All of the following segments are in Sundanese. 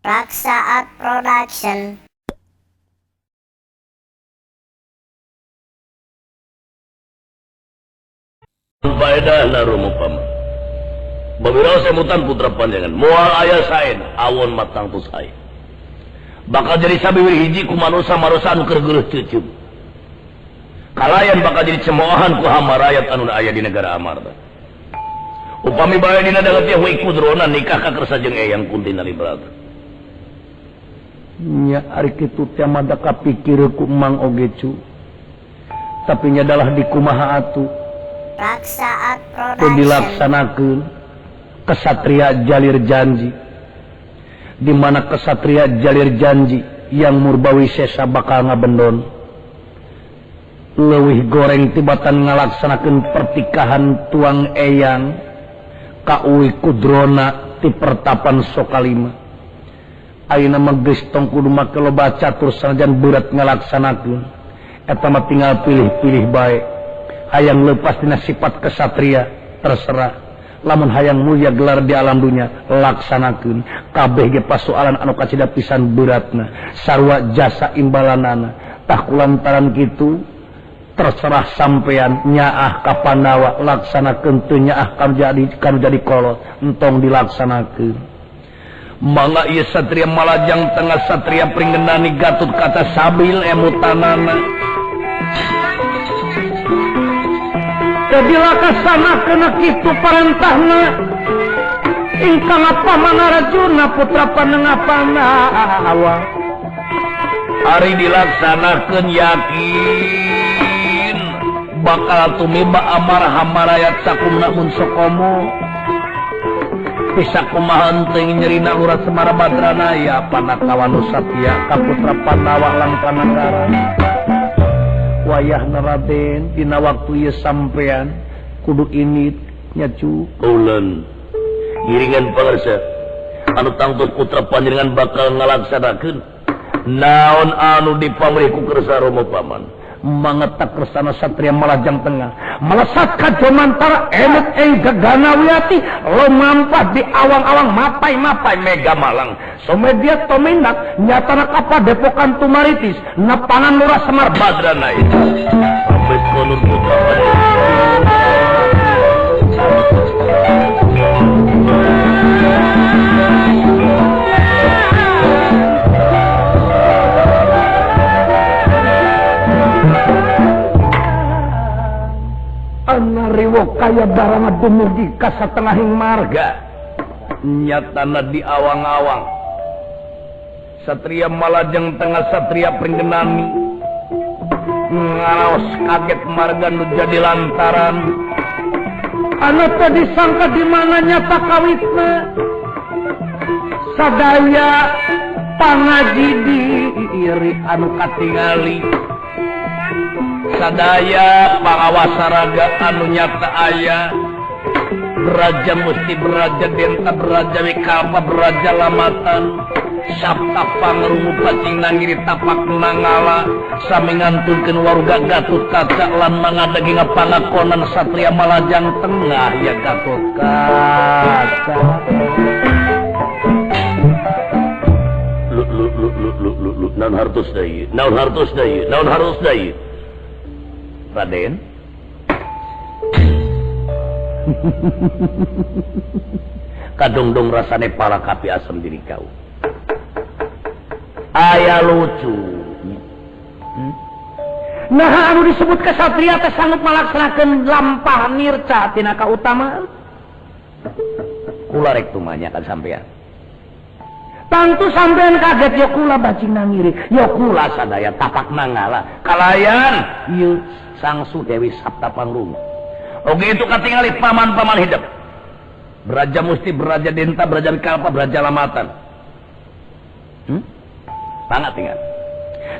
Raksa Art Production. Faedahna Romo Paman. Babiraos emutan putra panjenengan moal aya saena awon matang tus aya. Bakal jadi sabiwir hiji ku manusa-manusa anu keur geureuh ceuceum. Kalayan bakal jadi cemoohan ku hamarayat anu aya di negara Amarta. Upami bae dina daget teh kudrona nikah ka kersa jeung Eyang Kunti Nalibrata. Nya ari kitu teh mah da kapikir ku Mang oge cu. Tapi nya dalah di kumaha atuh. Raksa Art Production. Dilaksanakeun kesatria jalir janji. Di mana kesatria jalir janji yang Murbawisesa bakal ngabendon. Leuwih goreng tibatan ngalaksanakeun pertikahan tuang Eyang ka Uwi Kudrona ti pertapan Sokalima. Ayeuna mah geus tong kudu make loba catur sanajan berat ngalaksanakeun. Eta mah tinggal pilih-pilih bae. Hayang lepas dina sifat kesatria terserah. Lamun hayang mulia gelar di alam dunya laksanakeun. Kabeh ge pasoalan anu kacida pisan beratna, sarua jasa imbalanana. Tah kulantaran kitu terserah sampean nyaah ka Pandawa laksanakeun teu nyaah kanu jadi kolot entong dilaksanakeun. Mangga ieu satria Malajang tengah satria Pringgendani Gatot Kaca sabil emutanana. Jadi lakasanakeun kitu parentahna ingkang Paman Arjuna putra panengah Pandawa. Ari dilaksanakeun yakin bakal tumiba amarah hamarayat sakumna mun sokomo. Bisa kumaha henteu nyerina Lurah Semar Badranaya panakawan Satya ka putra Pandawa lan Panangara. Wayahna Raden dina waktu ieu sampean kudu init nya cu. Kaulan giringan pangarsa anu tangtos putra panjenengan bakal ngalaksanakeun naon anu dipamrih ku kersa Romo Paman. Mangetak kersana satria Malajang Tengah melesat ka Jomantara emut ing gegana wiyati lumampah di awang-awang mapai-mapai Mega Malang somedia tominak nyatana kapadepokan Tumaritis nepangan Lurah Semar Badranaya. Pamit konun putra Riwo kaya barang dumugi ka satengahing marga nyatana di awang-awang satria Malajeng Tengah satria Pringgenani ngaraos kaget marga nu jadi lantaran anu teu disangka di mana nyata kawitna sadaya pangaji diri anu katingali sadaya pangawasaraga anu nyata aya beraja musti beraja denta beraja wikalpa beraja lamatan sabta pangrungu pacing nangiri tapak nangala sami ngantunkeun waruga Gatot Kaca lan mangadegi ngapangakonan satria Malajang Tengah ya Gatot Kaca. Lu lu lu lu lu lu lu naon hartos deui naon hartos deui naon hartos deui Raden. Kadungdung rasane para kapi asem diri kau. Aya lucu. Nah anu disebut kesatria teh sanggup malaksanakeun lampah nirca tina kautamaan. Kula rek tumanya kan sampean. Tangtu sampean kaget ya kula bacing nangiri, ya kula sadaya tapak mangala kalayan ieu Sangsu Dewi Sabta Pangrungu. Oke itu katingali paman-paman hidup. Beraja musti, beraja denta, beraja wikalpa, beraja lamatan. Sangat tinggal.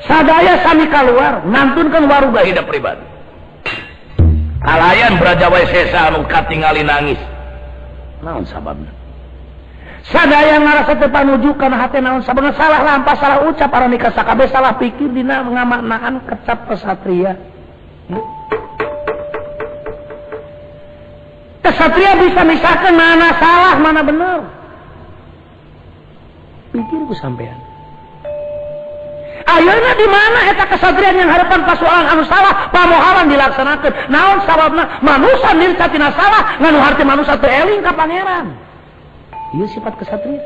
Sadaya sami kaluar ngantunkeun waruga hidup pribadi. Kalayan beraja waisesa anu katingali nangis. Naon sababna? Sadaya ngarasa teu panuju kana hate naon sababna salah lampah salah ucap aranika sakabeh salah pikir dina ngamaknaan kecap kesatria. Kesatria bisa misalkan mana salah mana benar. Pikir ku sampean. Ayeuna di mana eta kesatrian yang harapan pasoalan anu salah pamoharan dilaksanakeun. Naon sababna? Manusa nirca tina salah nganu harti manusa teu eling ka pangeran. Ieu sifat kesatria.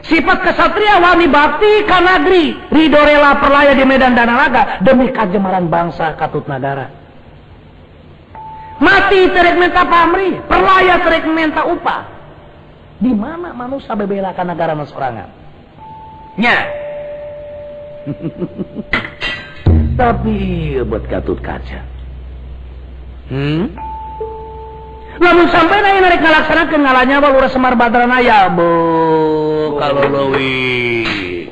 Sifat kesatria wani bakti ka nagri, ridho rela perlaya di medan danaraga demi kajemaran bangsa katut nagara. Mati terek minta pamrih, perlaya terek minta upah. Di mana manusia bebela ka nagara sorangan? Nya. Tapi buat Gatut Kaca. Lamun sampai nanya narik ngalaksanakeun ngalanya Lurah Semar Badranaya, bu kalau leuwih.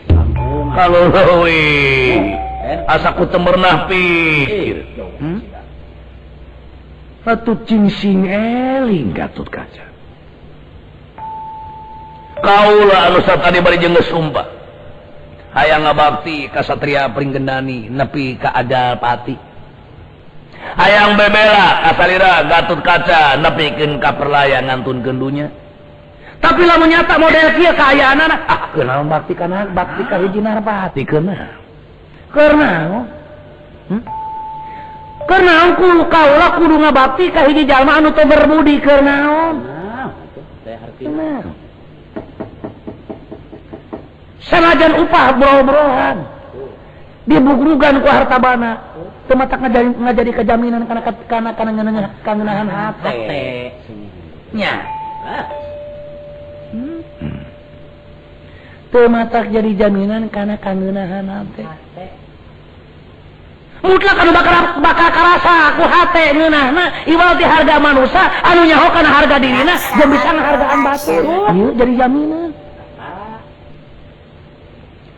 Kalau leuwih. Asa ku teu merenah pikir. Atuh cingsing eling Gatut Kaca. Kaula anu satadi bari jeung geus sumpah. Hayang ngabakti ka Satria Pringgendani nepi ka Ajal Pati. Hayang bebela ka salira Gatut Kaca nepikeun ka perlaya ngantunkeun dunya. Tapi lamun nyata model kieu kaayaanana, ah kunaon bakti kana bakti ka hiji narpati keuna. Kunaon? Kunaon ku kaula kudu ngabakti ka hiji jalma anu teu berbudi kunaon? Nah, teh hartina. Sanajan upah bro-brohan dibugrugan ku harta bana teu matak ngajadi kejaminan kana kana kana kangenahan hate nya. Teu matak jadi jaminan kana kangenahan hate. Mutlak anu bakal karasa ku hate ngeunahna iwal ti harga manusa anu nyaho kana harga dirina jeung bisa ngahargaan batur. Ieu jadi jaminan.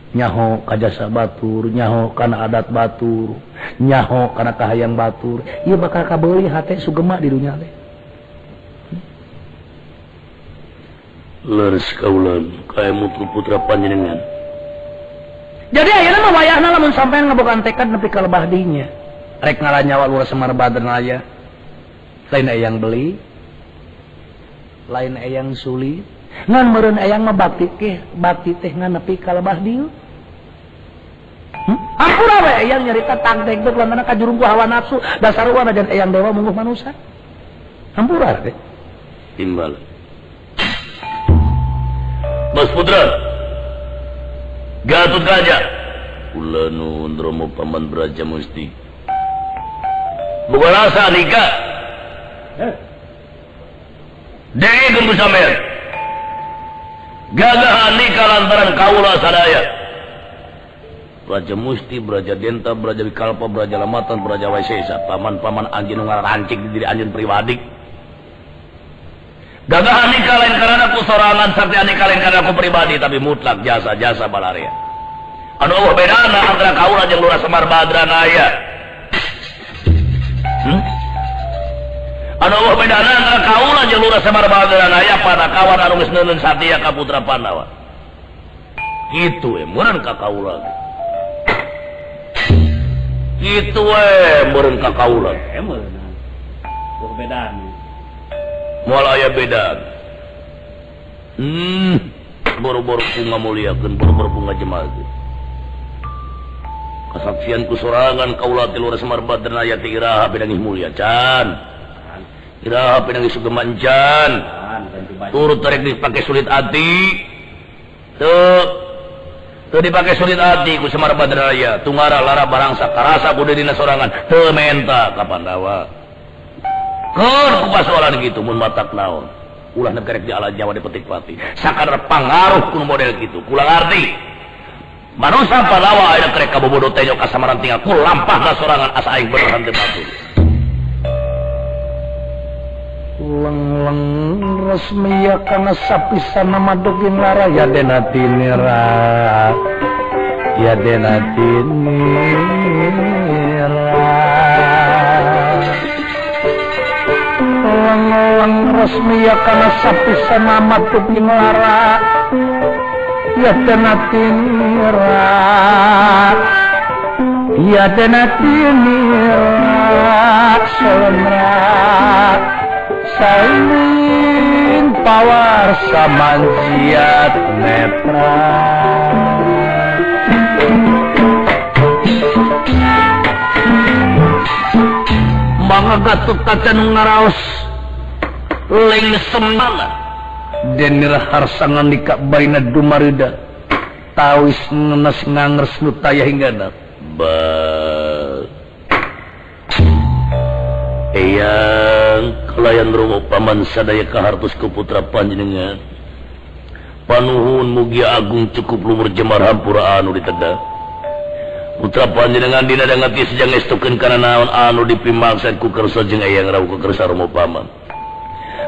Nyaho ka jasa batur, nyaho kana adat batur, nyaho kana kahayang batur, ieu bakal kabeuli hate sugema di dunya teh. Leres kaulan kaemut ku putra panjenengan. Jadi ayeuna mah wayahna lamun sampean ngabogaan tekad nepi ka lebah dinya. Rek ngalanyawa Lurah Semar Badranaya. Lain eyang beli, lain eyang sulit. Ngan meureun eyang mah bakti teh, bakti teh ngan nepi ka lebah dieu. Ampura we eyang nyarita tangtek teh lantaran kajurung ku hawa nafsu, dasar wana jan eyang dewa mungguh manusa. Ampura teh. Timbal. Mas Putra. Gatut Kaca. Kula nuwun Romo Paman Braja Musti. Bukan rasa nikah. Dengekeun ku sampean. Gagah nikah lantaran kaula sadaya. Braja Musti, Braja Denta, Braja Wikalpa, Braja Lamatan, Braja Waisesa, paman-paman anjeun nu ngarancik di diri anjeun pribadi. Gagah nikah lain karena ku sorangan sarta nikah lain karena ku pribadi, tapi mutlak jasa-jasa balaria. Anu eueuh bedana antara kaula jeung Lurah Semar Badranaya. Anu eueuh bedana antara kaula jeung Lurah Semar Badranaya panakawan anu geus neuneun satia ka putra Pandawa. Kitu we meureun ka kaula. Kitu we meureun ka kaula. Meureun. Eueuh bedana. Moal aya beda. Boro-boro ku ngamuliakeun, boro-boro ku ngajemakeun. Kasaksian ku sorangan kaula ti Lurah Semar Badranaya ti iraha pinangih mulia can. Iraha pinangih sugema can. Turut tarik dipake sulit ati. Teu dipake sulit ati ku Semar Badranaya, tungara lara barangsa karasa ku dirina sorangan teu menta ka Pandawa. Keur ku pasoalan kitu mun matak naon. Ulah nepi karek di ala Jawa dipetik pati. Sakadar pangaruh ku model kitu, kula ngarti. Manusa Pandawa aya karek kabobodo tenyo kasamaran tinggal ku lampahna sorangan asa aing bener henteu batur. Leng-leng resmiya kana sapisan madukin lara ya denatinira. Ya denatinira. Leng-leng resmiya kana sapisan madukin lara ya denatinira. Ya denatinira solemra. Saling pawar Harsa manjiat netra Mangga Gatot Kaca nu ngaraos ling semana Denir Harsa ngandika barina dumarida tawis ngenes ngangers nu taya hinggana ba Eyang kalayan romo paman sadaya kahartos ku putra panjenengan panuhun mugia agung cukup lumur jemar hampura anu diteda putra panjenengan dina dangati sejang estukeun kana naon anu dipimaksad ku kersa jeung eyang rawuh kekersa romo paman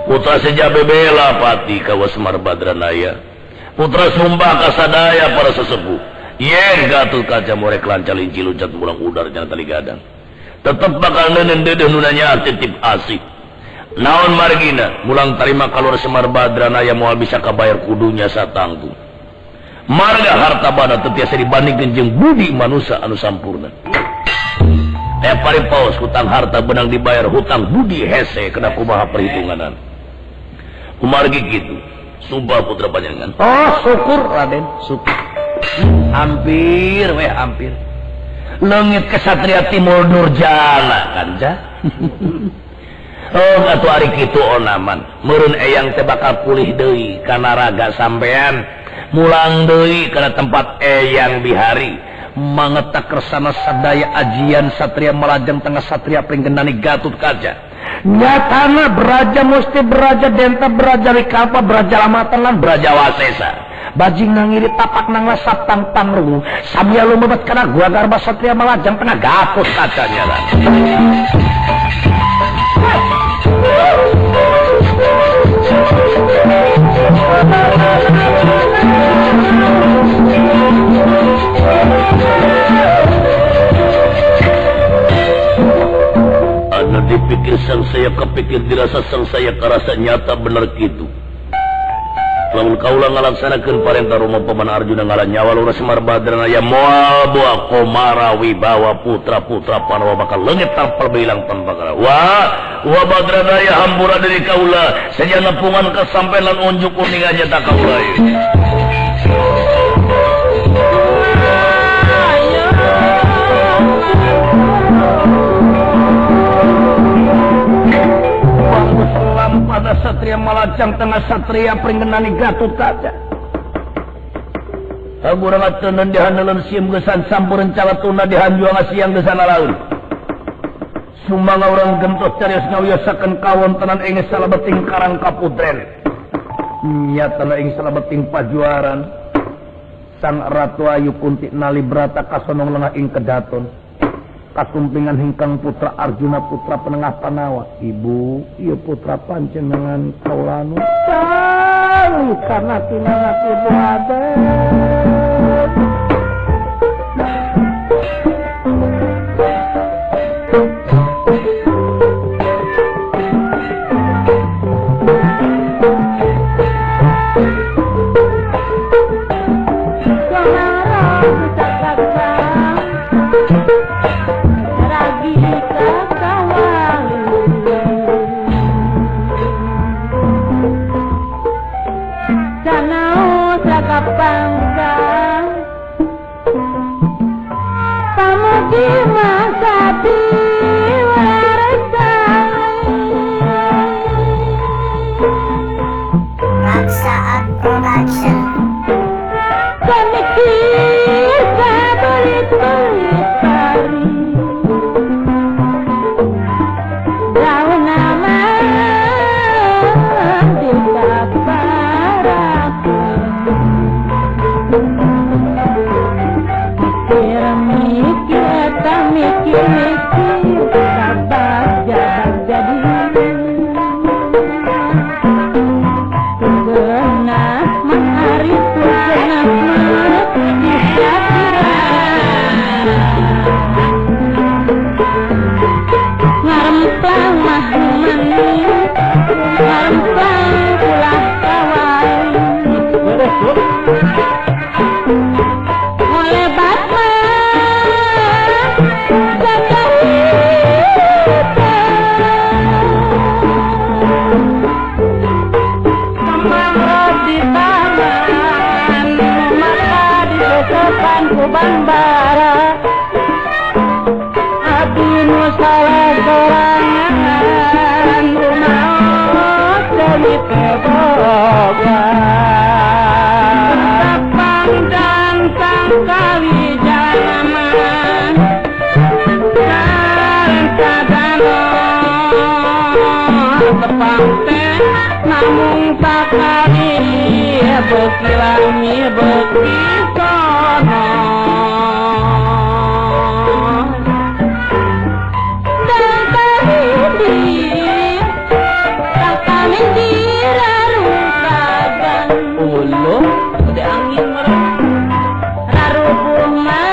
putra seja bebela pati kawa Semar Badranaya putra Sumba kasadaya para sesepuh yen Gatot Kaca morek lancar linci loncat mulang udar jangan tali gadang tetep bakal nenen dedeh nu nanya titip asik naon margina mulang tarima kalor Semar Badranaya moal bisa kabayar kudunya satangtu marga harta banda teu tiasa dibandingkeun jeung budi manusia anu sampurna pari paus hutang harta benang dibayar hutang budi hese kena kumaha perhitunganan kumargi kitu sumpah putra panjenengan oh syukur Raden syukur hampir weh hampir leungit kesatria Timur Nurjana kanca oh atuh ari kitu onaman meureun eyang teh bakal pulih deui kana raga sampean mulang deui kana tempat eyang bihari mangetak kersana sadaya ajian satria melajang tengah satria pringgendani Gatot Kaca nyatana beraja musti beraja denta beraja wikalpa beraja lamatan lan beraja wasesa bajing nangiri tapak nang lasap tang pangru samya lumebet kana gua garba satria melajang tengah Gatot Kaca nyaran Anu dipikir sang saya kepikir dirasa sang saya kerasa nyata bener gitu. Lamun kaula ngalaksanakeun parentah Rama Paman Arjuna ngalah nyawa Lurah Semar Badranaya moal boa komara wibawa putra-putra Pandawa bakal leungit tanpa bilang tanpa kara. Wah, wa Badranaya hampura diri kaula saja nepungan kasampean lan unjuk kuningan nyata kaula ieu. Pada satria malacang tengah satria pringgenani Gatot Kaca. Haburang atunan dihaneuleun sieum geusan sampureun calatuna dihanjuang siang geusan alaun. Sumangga urang gentos carios ngawiyosakeun kawontenan ing salebeting Karang Kaputren. Nyatana ing salebeting pajuaran Sang Ratu Ayu Kunti Nalibrata kasonong lengah ing kedaton. Kasumpingan hingkang putra Arjuna putra penengah Panawa. Ibu, ieu putra panjenengan kaulanu. Cari karena tinangat ibu ada. Mama. di taman maka disesepan ku bambara abdi nu salah sorangan rumaos deui teh boga tepang dan tangkali jalanan tepang teh namung sakali beuki lami beuki sono tangkali dirarungkagan uluh udah angin merah rarubuh mah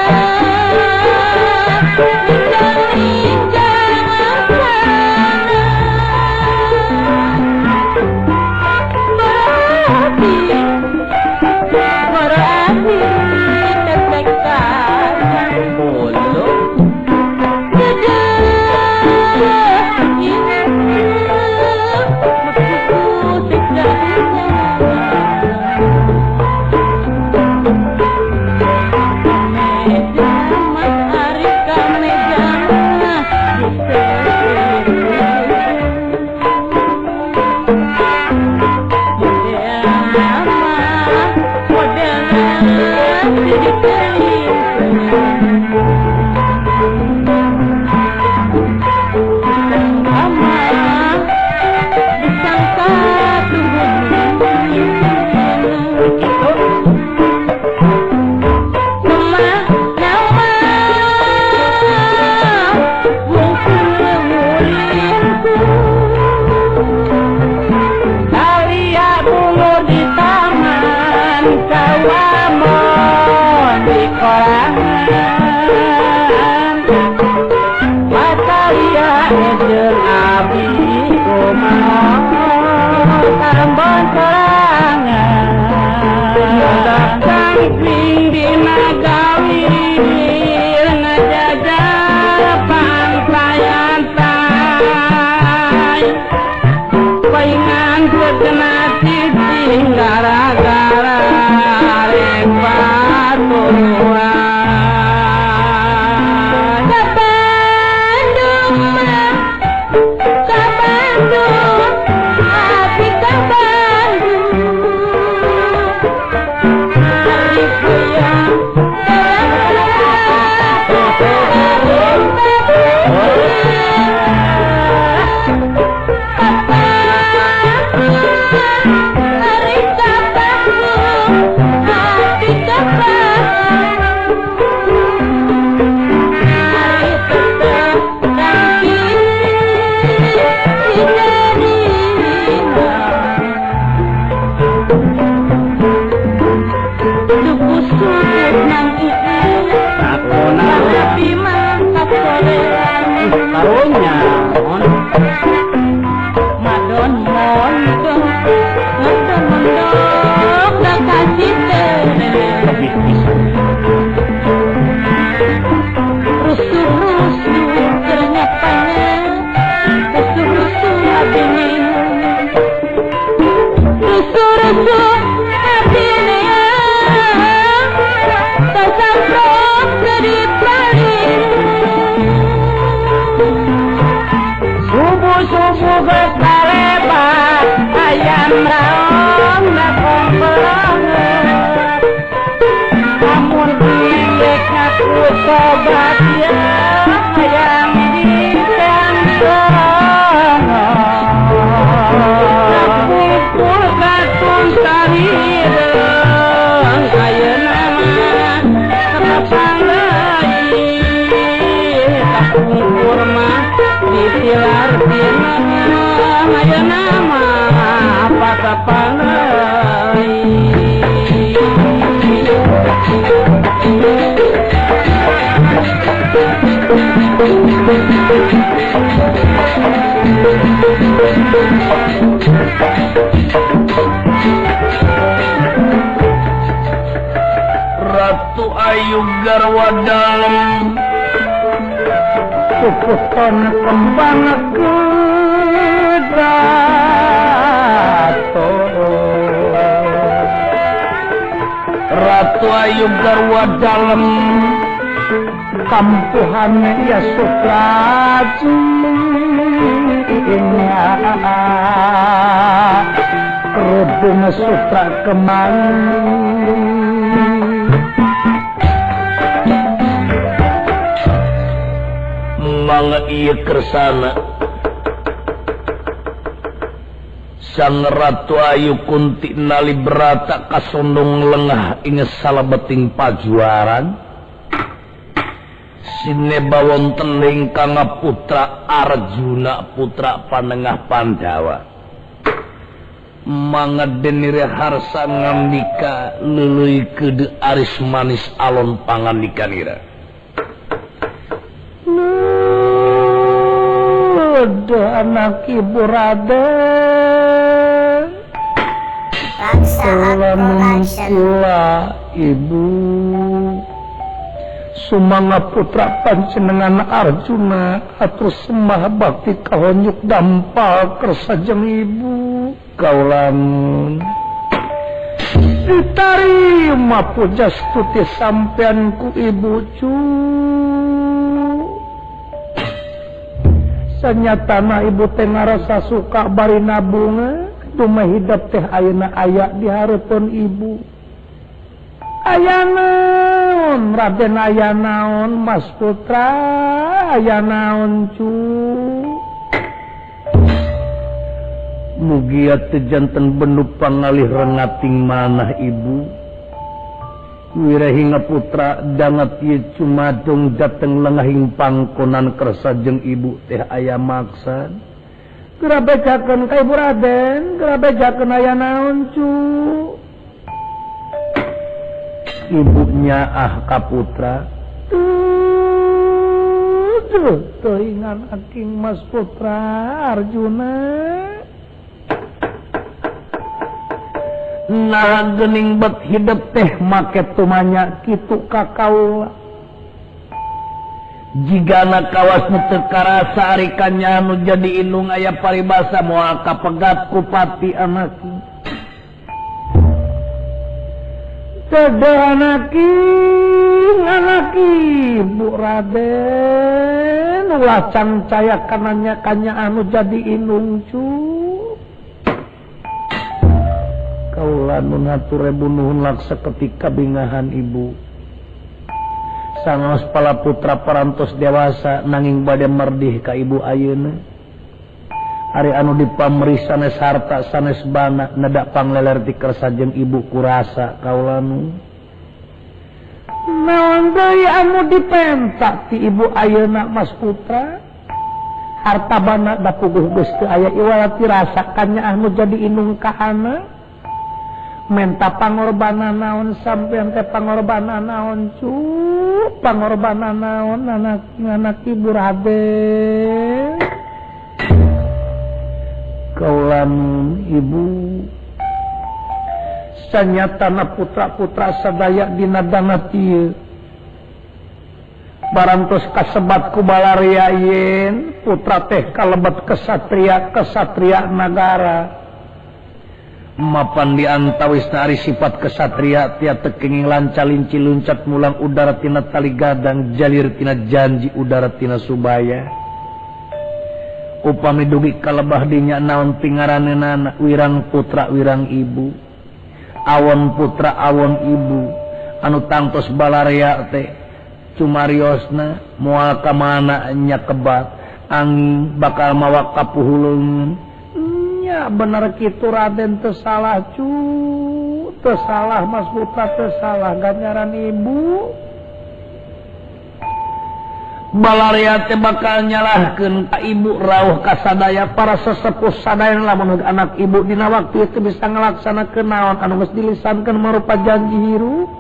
Ratu Ayu garwa dalem puputon kembang kedaton. Ratu Ayu garwa dalem kampuhan ya Sutraji kerudung sutra kemangi mangga ieu kersana Sang Ratu Ayu Kunti nalibrata kasondong lengah ing salebeting pajuaran sineba wonten ingkang putra Arjuna putra panengah Pandhawa mangga denire harsa ngandika leuleuy keudeuh aris manis alon pangandikanira. Duh anak ibu Raden kula ibu sumangga putra panjenengan Arjuna atur sembah bakti kahonyuk dampal kersa jeung ibu kaulamun ditarima pujastuti sampean ku ibu cu. Sanyatana ibu teh ngarasa suka bari nabunga dumeh hidep teh ayeuna aya di hareupeun ibu. Aya naon Raden, aya naon Mas Putra, aya naon cu. Mugia teu janten benu pangalih rengating manah ibu. Wirahinga putra dangat ieu cumadung dateng lengahing pangkonan kersa jeung ibu teh aya maksad. Geura bejakeun ka ibu Raden, geura bejakeun aya naon cu. Ibunya ah ka putra. Tuh, teuingan aking Mas Putra Arjuna. Nah gening bet hidep teh make tumanya kitu ka kaula. Jigana kawas nu teu karasa ari kanya nu jadi indung aya paribasa moal kapegat ku pati anaki. Teu anaki anaki Bu Raden ulah cangcaya kananya kanya anu jadi indung cu. Kaula nu ngatur rebu nuhun laksa ketika bingahan ibu. Sangos pala putra parantos dewasa nanging bade merdih ka ibu ayeuna. Ari anu dipamrih sanes harta sanes bana nedak pangleler ti kersa jeung ibu kurasa kaula nu. Naon deui anu dipentak ti ibu ayeuna Mas Putra? Harta bana da puguh geus teu aya iwal ti rasa kanya anu jadi indung ka anak. Menta pangorbanan naon sampean teh pangorbanan naon cu, pangorbanan naon anak ibu Raden. Kaula ibu sanyatana putra-putra sadaya dina dana ieu barantos kasebat ku balaria yen putra teh kalebet kesatria kesatria nagara. Mapan di antawisna ari sifat kesatria tia tekenging lanca linci luncat mulang udara tina tali gadang jalir tina janji udara tina subaya. Upami dugi kalebah dinya naon pingaraneunana wirang putra wirang ibu, awon putra awon ibu anu tangtos balarea teh cumariosna moal ka mana nya kebat angin bakal mawa kapuhuleungeun. Ya bener kitu Raden teu salah cu, teu salah Mas Putra, teu salah ganjaran ibu. Balaria teh bakal nyalahkeun ka ibu rauh ka sadaya para sesepuh sadaya lamun anak ibu dina waktu itu bisa ngalaksanakeun naon anu geus dilisankeun marupa janji hirup.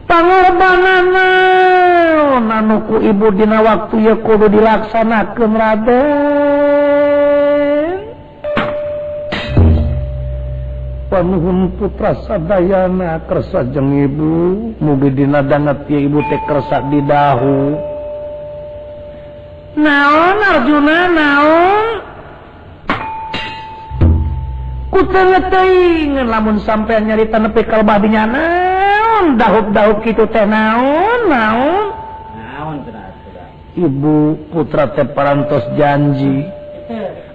Pangorbanan naon anu ku ibu dina waktu ieu kudu dilaksanakeun Raden. Panuhun putra sadayana kersa jeung ibu mugi dina danget ieu ibu teh kersa di dahu. Naon Arjuna naon? Ku teuing lamun sampean nyarita nepi ka lebah dinya naon dahup-dahup kitu teh naon naon naon cenah. Ibu putra teh parantos janji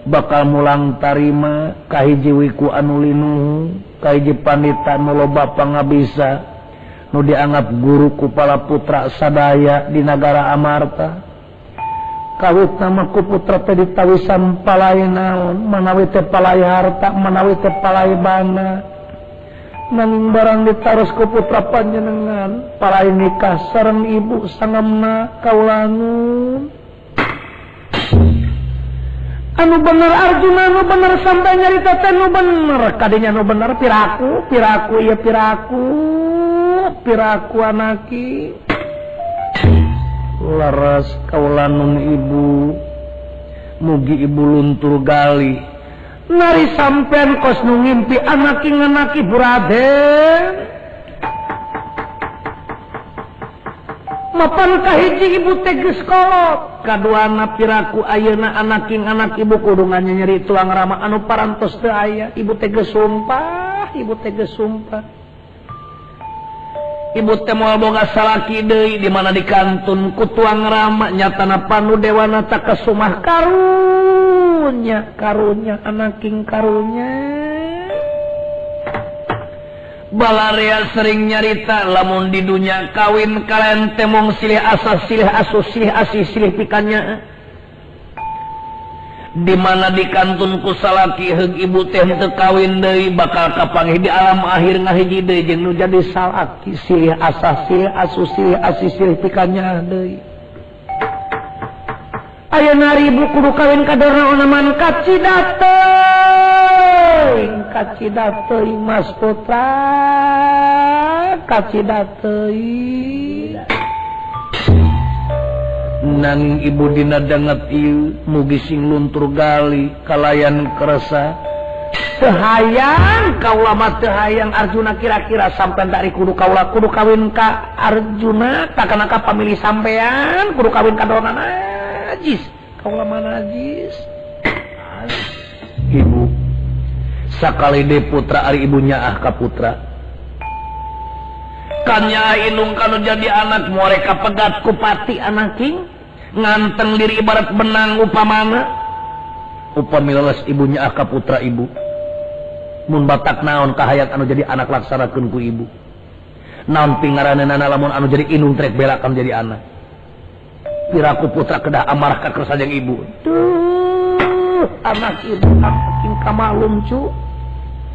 bakal mulang tarima kahiji wiku anu linuhu kahiji pandita nu loba pangabisa nu dianggap guru ku para putra sadaya di nagara Amarta. Kawit nama ku putra teh ditawisan palai naon manawi teh palai harta manawi teh palai bana nanging barang ditaros ku putra panjenengan palai nikah sareng ibu sangemna kaulangun. Anu bener Arjuna anu bener sampai nyarita teh nu bener kadinya nu bener piraku piraku ieu piraku piraku anaki. Laras kaulanun ibu mugi ibu luntur gali nari sampean kos nu ngimpi anaki nganaki buraden mapan kahiji ibu teh geus kolot kaduana piraku ayeuna anaking anak ibu kudu nganyeri tuang rama anu parantos teu aya ibu teh geus sumpah ibu teh geus sumpah ibu teh moal boga salaki deui di mana di kantun ku tuang rama nyatana panu dewana tak kasumah karunya karunya anaking karunya. Balarea sering nyarita lamun di dunya kawin kalian temong silih asah silih asuh silih asih silih pikannya di mana di kantun ku salaki heug ibu teh teu kawin deui bakal kapanggih di alam akhir ngahiji deui jeung nu jadi salaki silih asah silih asuh silih asih silih pikannya deui. Ayeuna ibu kudu kawin ka Dorna Onaman kacida teuing kacida teuing Mas Putra kacida teuing. Nanging ibu dina danget ieu mugi sing luntur gali kalayan keresa teu hayang kaula mah teu hayang Arjuna kira-kira sampean dari kudu kaula kudu kawin ka Arjuna takana ka pamilih sampean kudu kawin ka Dorna najis kaula mah najis. Ibu sakali deui putra ari ibu nyaah ka putra kanya inung kanu jadi anak mereka pegat kupati anaking nganteng diri ibarat benang upamana upami leles ibunya ka putra ibu mun batak naon kahayang anu jadi anak laksanakeun ku ibu naon pingaranana lamun anu jadi inung trek bela kan jadi anak piraku putra kedah amarah ka kersa jeung ibu tuh anak ibu anaking kamalum cu.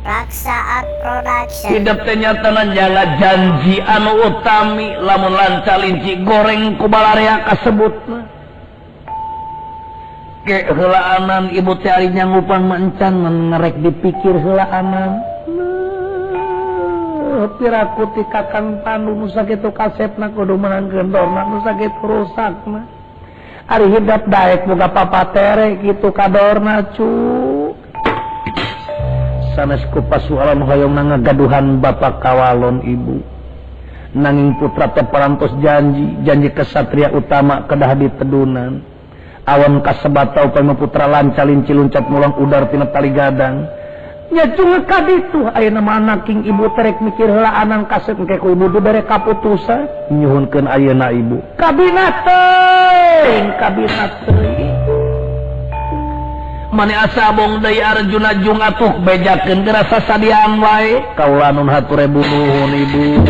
Raksaat Production. Hidup teh nyatana jaga janji anu utami lamun lanca linci goreng ku balarea kasebutna. Ke heulaanan ibu teh ari nyanggupan mencan ngerek dipikir heulaanan. Piraku ti Kakang Pandu nu sakitu kasepna kudu meunangkeun Dorna nu sakitu rusakna. Ari hidap daek boga papatere kitu ka Dorna cu. Sanes ku pasualan hoyong ngagaduhan bapak kawalon ibu nanging putra teh parantos janji janji kesatria utama kedah ditedunan awan kasebata upami putra lanca linci luncat mulang udar tina tali gadang nya cungeuk ka ditu ayeuna mah anaking ibu terek mikir heulaanan kasep engke ku ibu dibere kaputusan nyuhunkeun ayeuna ibu kabina teuing kabina teuing mane asa bong deui Arjuna jung atuh bejakeun gerasa sadian wae kaula nun hatur nuhun ibu.